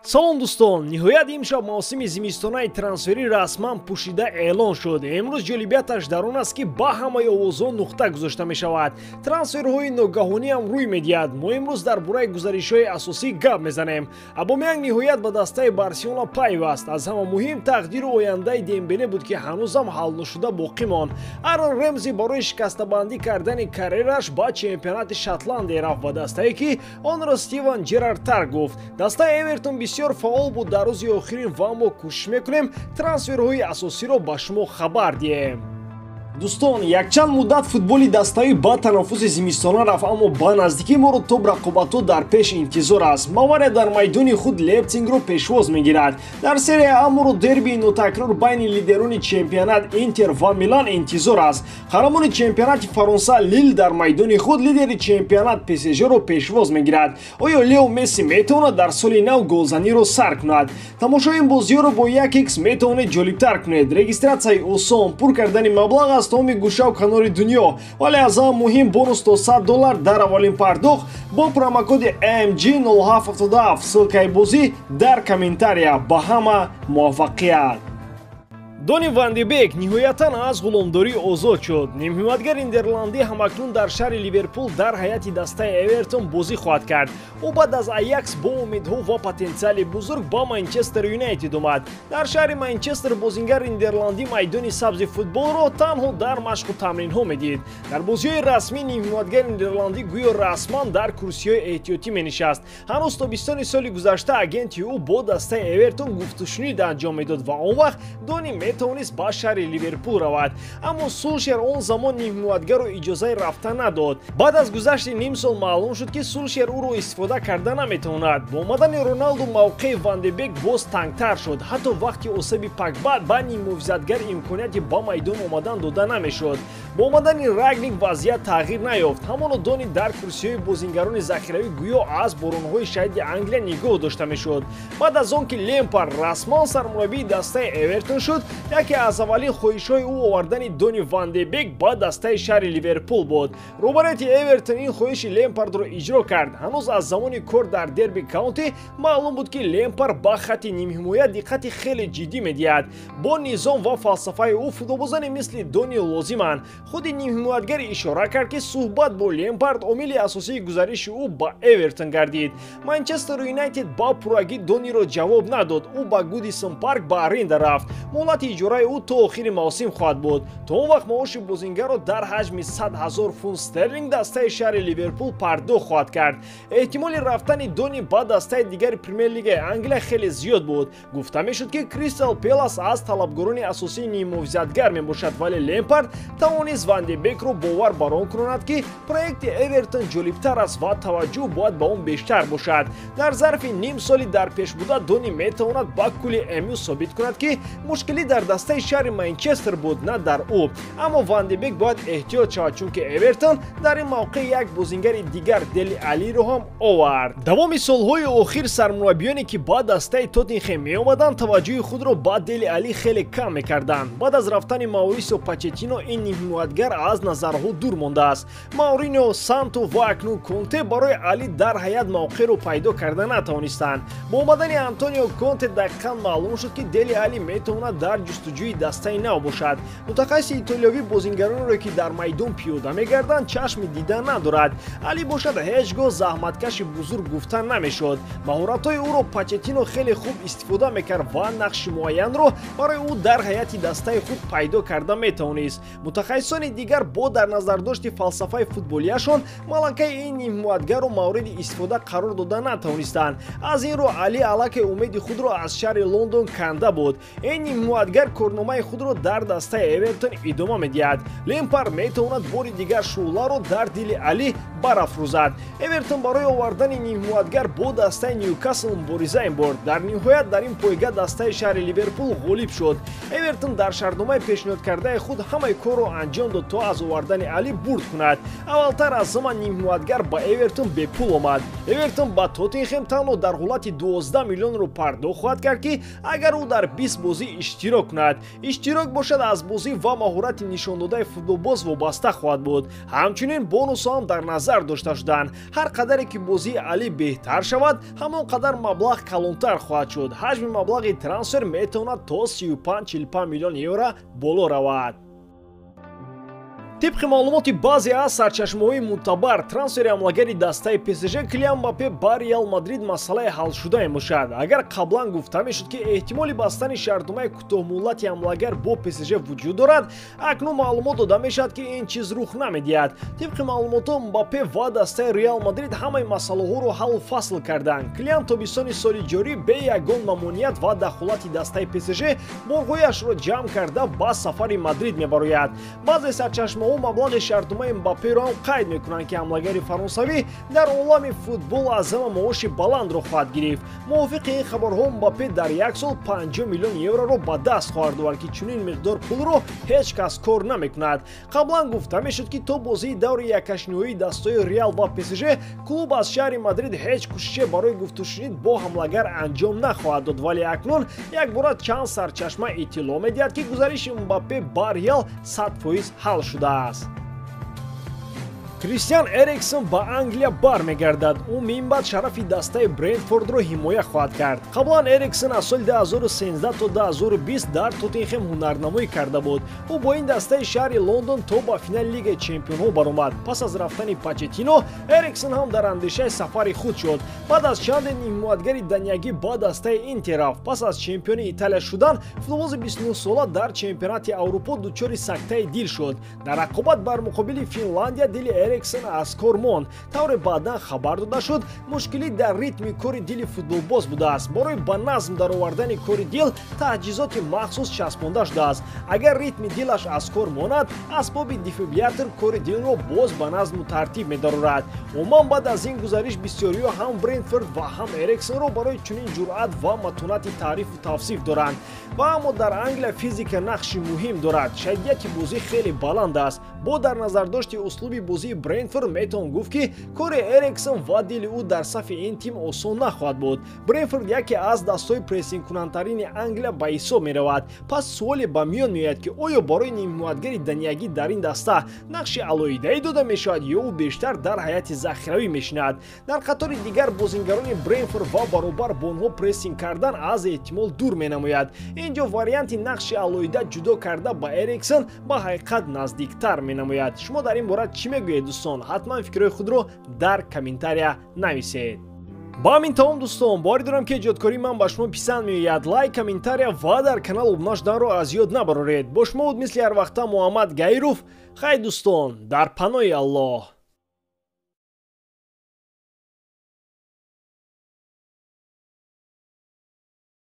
Салом дӯстон, ниҳоят имшаб мавсими зимистонаи трансферӣ расман пӯшида эълон шуд. Имрӯз ҷолибияташ дар он аст, ки ба ҳамаи овозҳо нуқта гузошта мешавад. Трансферҳои ногаҳониам рӯй медиҳад. Мо имрӯз дар бораи гузаришҳои асосӣ гап мезанем. Абомеянг ниҳоят ба дастаи Барселона пайваст. Аз ҳама муҳим тақдиру ояндаи Дембеле буд, ки ҳанӯзам ҳалношуда боқӣ монд. Арон Ремзи барои шикастабандӣ кардани карьераш ба чемпионати Шотландия рафт, ба дастае, ки онро Стивен Джерард тарк гуфт. Дастаи Эвертон бисёр фаъол буд дар рӯзи охирин ва мо кӯшиш мекунем трансферҳои асосиро ба шумо хабар диҳем. Дӯстон, якчанд муддат футболи даставӣ ба танаффуси зимистона рафт, аммо ба наздикӣ моро топ рақобатҳо дар пеш интизор аст. Бавария дар майдони худ Лейпсигро пешвоз мегирад. Дар Серия А моро дербии нотакрор байни лидерони чемпионат Интер ва Милан интизор аст. Қаҳрамони чемпионати Фаронса Лил дар майдони худ лидери чемпионат ПСЖ-ро пешвоз мегирад. Оё Лео Месси метавонад дар соли нав голзаниро сар кунад? Тамошои ин бозиҳоро бо 1x метавонед ҷолибтар кунед. Регистратсияи осон, пур кардани маблағ аз тамоми гӯшаву канори дунё, вале аз ҳама муҳим бонус то $100 дар аввалин пардохт бо промокоди MG0777. Ссылкаи бозӣ дар комментария. Ба ҳама муваффақият! Дони Ван де Бек ниҳоятан аз ғуломдорӣ озод шуд. Нимҳимоятгари нидерландӣ ҳамакнун дар шаҳри Ливерпул дар ҳайати дастаи Эвертон бозӣ хоҳад кард. Ӯ баъд аз Аякс бо умедҳо ва потенсиали бузург ба Манчестер Юнайтед омад. Дар шаҳри Манчестер бозингари нидерландӣ майдони сабзи футболро танҳо дар машқу тамринҳо медид. Дар бозиҳои расмӣ нимҳимоятгари нидерландӣ гӯё расман дар курсиҳои эҳтиётӣ менишаст. Ҳанӯз тобистони соли гузашта агенти ӯ бо дастаи Эвертон гуфтушунид анҷом медод ва он вақт Дони метавонист ба шаҳри Ливерпул равад. Аммо Сулшер он замон нимҳимоятгарро иҷозаи рафта надод. Баъд аз гузашти ним сол маълум шуд, ки Сулшер ӯро истифода карда наметавонад. Бо омадани Роналду мавқеи Ван де Бек боз тангтар шуд. Ҳатто вақти осеби Погба ба ниммуҳофизатгар имконияти ба майдон омадан дода намешуд. Бо омадани Рагник вазъият тағйир наёфт. Ҳамоно Дони дар курсиҳои бозингарони захиравӣ гӯё аз боронҳои шадиди Англия нигоҳ дошта мешуд. Баъд аз он ки Лемпард расман сармураббии дастаи Эвертон шуд, яке аз аввалин хоҳишҳои ӯ овардани Дони Ван де Бек ба дастаи шаҳри Ливерпул буд. Роҳбарияти Эвертон ин хоҳиши Лемпардро иҷро кард. Ҳанӯз аз замони кор дар Дерби Каунти маълум буд, ки Лемпард ба хатти нимҳимоя диққати хеле ҷиддӣ медиҳад. Бо низом ва фалсафаи ӯ футболбозоне мисли Дони лозиманд. Худи нимҳимоятгар ишора кард, ки суҳбат бо Лемпард омили асосии гузариши ӯ ба Эвертон гардид. Манчестер Юнайтед ба пуррагӣ Дониро ҷавоб надод. Ӯ ба Гудисон Парк ба аренда рафт. Муҳлати иҷораи ӯ то охири мавсим хоҳад буд. То он вақт маоши бозингарро дар ҳаҷми 100 000 фунт стерлинг дастаи шаҳри Ливерпул пардохт хоҳад кард. Эҳтимоли рафтани Дони ба дастаи дигари Премер-лигаи Англия хеле зиёд буд. Гуфта мешуд, ки Кристал Пелас аз талабгорони асосии ниммуҳофизатгар мебошад, вале Лемпард тавонист Ван де Бекро бовар бар он кунад, ки проекти Эвертон ҷолибтар аст ва таваҷҷӯҳ бояд ба он бештар бошад. Дар зарфи ним соли дар пеш буда Дони метавонад ба кулли МЮ собит кунад, ки мушкилӣ дар дастаи шаҳри Манчестер буд, на дар ӯ. Аммо Ван де Бек бояд эҳтиёт шавад, чунки Эвертон дар ин мавқеъ як бозингари дигар Дели Алиро ҳам овард. Давоми солҳои охир сармураббиёне, ки ба дастаи Тоттенхем меомаданд, таваҷҷӯҳи худро ба Дели Али хеле кам мекарданд. Баъд аз рафтани Маурисио Почеттино ин нимҳимоятгар аз назарҳо дур мондааст. Мауриньо, Санто ва акнун Конте барои Али дар ҳайат мавқеъро пайдо карда натавонистанд. Бо омадани Антонио Конте дақиқан маълум шуд, ки Дели Али метавонад дар ҷустуҷӯи дастаи нав бошад. Мутахассиси итолиёвӣ бозингаронеро, ки дар майдон пиёда мегарданд, чашми дида надорад. Али бошад ҳеҷ гоҳ заҳматкаши бузург гуфта намешуд. Маҳоратҳои ӯро Почеттино хеле хуб истифода мекард ва нақши муайянро барои ӯ дар ҳайати дастаи худ пайдо карда метавонист. Мутахассисони дигар бо дар назардошти фалсафаи футболияшон малакаи ин нимҳимоятгарро мавриди истифода қарор дода натавонистанд. Аз ин рӯ Али аллакай умеди худро аз шаҳри Лондон канда буд. Ин нимҳимоятгар корномаи худро дар дастаи Эвертон идома медиҳад. Лемпард метавонад бори дигар шӯъларо дар дили Али барафрӯзад. Эвертон барои овардани нимҳимоятгар бо дастаи Ньюкасл мубориза бурд. Дар ниҳоят дар ин пойга дастаи шаҳри Ливерпул ғолиб шуд. Эвертон дар шартномаи пешниҳодкардаи худ ҳамаи корро анҷом дод, то аз овардани Али бурд кунад. Аввалтар аз ҳама нимҳимоятгар ба Эвертон бепул омад. Эвертон ба Тоттенхем танҳо дар ҳолати 12 миллионро пардохт хоҳад кард, ки агар ӯ дар 20 бозӣ иштирок кунад. Иштирок бошад аз бозӣ ва маҳорати нишондодаи футболбоз вобаста хоҳад буд. Ҳамчунин бонусҳо ҳам дар назар назар дошта шуданд. Ҳар қадаре ки бозии Али беҳтар шавад, ҳамон қадар маблағ калонтар хоҳад шуд. Ҳаҷми маблағи трансфер метавонад то 35-45 миллион евро боло равад. Тибқи маълумоти баъзе аз сарчашмаҳои мӯътабар, трансфери ҳамлагари дастаи ПСЖ Килиан Мбаппе ба Реал Мадрид масъалаи ҳалшудае мешавад. Агар қаблан гуфта мешуд, ки эҳтимоли бастани шартномаи кӯтоҳмуҳлати ҳамлагар бо ПСЖ вуҷуд дорад, акнун маълумот дода мешавад, ки ин чиз рух намедиҳад. Тибқи маълумотҳо, Мбаппе ва дастаи Реал Мадрид ҳамаи масъалаҳоро ҳаллу фасл карданд. Килиан тобистони соли ҷорӣ бе ягон мамоният ва дахолати дастаи ПСЖ борҳояшро ҷамъ карда ба сафари Мадрид мебарояд. Баъзе сарчашмаҳо маблағи шартномаи Мбапперо ҳам қайд мекунанд, ки ҳамлагари фаронсавӣ дар олами футбол аз ҳама маоши баландро хоҳад гирифт. Мувофиқи ин хабарҳо, Мбаппе дар як сол 50 миллион евроро ба даст хоҳад овард, ки чунин миқдор пулро ҳеҷ кас кор намекунад. Қаблан гуфта мешуд, ки то бозии даври яккашниҳоии дастаи Реал ва ПСЖ клуб аз шаҳри Мадрид ҳеҷ кӯшише барои гуфтушунид бо ҳамлагар анҷом нахоҳад дод, вале акнун якбора чанд сарчашма иттилоъ медиҳад, ки гузариши Мбаппе ба Реал 100% ҳал шудааст. Кристиан Эриксон ба Англия бармегардад. Ӯ минбаъд шарафи дастаи Брентфордро ҳимоя хоҳад кард. Қаблан Эриксон аз соли 2013 то 2020 дар Тоттенхем ҳунарнамоӣ карда буд. Ӯ бо ин дастаи шаҳри Лондон то ба финали Лигаи чемпионҳо баромад. Пас аз рафтани Почеттино, Эриксон ҳам дар андешаи сафари худ шуд. Баъд аз чанде ҳимоятгари даниягӣ ба дастаи Интер рафт. Пас аз чемпиони Италия шудан, футболбози 29сола дар чемпионати Аврупо дучори сактаи дил шуд. Дар рақобат бар муқобили Финландия дили Эриксон аз кор монд. Тавре баъдан хабар дода шуд, мушкилӣ дар ритми кори дили футболбоз будааст. Барои ба назм даровардани кори дил таҷҳизоти махсус часпонда шудааст. Агар ритми дилаш аз кор монад, асбоби дефибриллятор кори дилро боз ба назму тартиб медарорад. Умуман баъд аз ин гузариш бисёриҳо ҳам Брентфорд ва ҳам Эриксонро барои чунин ҷуръат ва матонати таърифу тавсиф доранд. Ва аммо дар Англия физика нақши муҳим дорад. Шадидияти бозӣ хеле баланд аст. Бо дар назардошти услуби бозии Брентфорд метавон гуфт, ки кори Эриксон ва дили ӯ дар сафи ин тим осон нахоҳад буд. Брентфорд яке аз дастҳои прессингкунандтарини Англия ба ҳисоб меравад. Пас суоле ба миён меояд, ки оё барои нимҳимоятгари даниягӣ дар ин даста нақши алоҳидаӣ дода мешавад ё ӯ бештар дар ҳайати захиравӣ мешинад. Дар қатори дигар бозингарони Брентфорд ва баробар бо онҳо прессинг кардан аз эҳтимол дур менамояд. Инҷо варианти нақши алоҳида ҷудо карда ба Эриксон ба ҳақиқат наздиктар менамояд. Шумо дар ин бора чӣ мегӯед, дӯстон? Ҳатман фикрҳои худро дар комментария нависед. Ба ҳамин тамом, дӯстон, боварӣ дорам, ки эҷодкории ман ба шумо писанд меояд. Лайк, комментария ва дар канал обуна шуданро аз ёд набароред. Бо шумо буд мисли ҳар вақта Муҳаммад Гаиров. Хай, дӯстон, дар паноҳи Аллоҳ.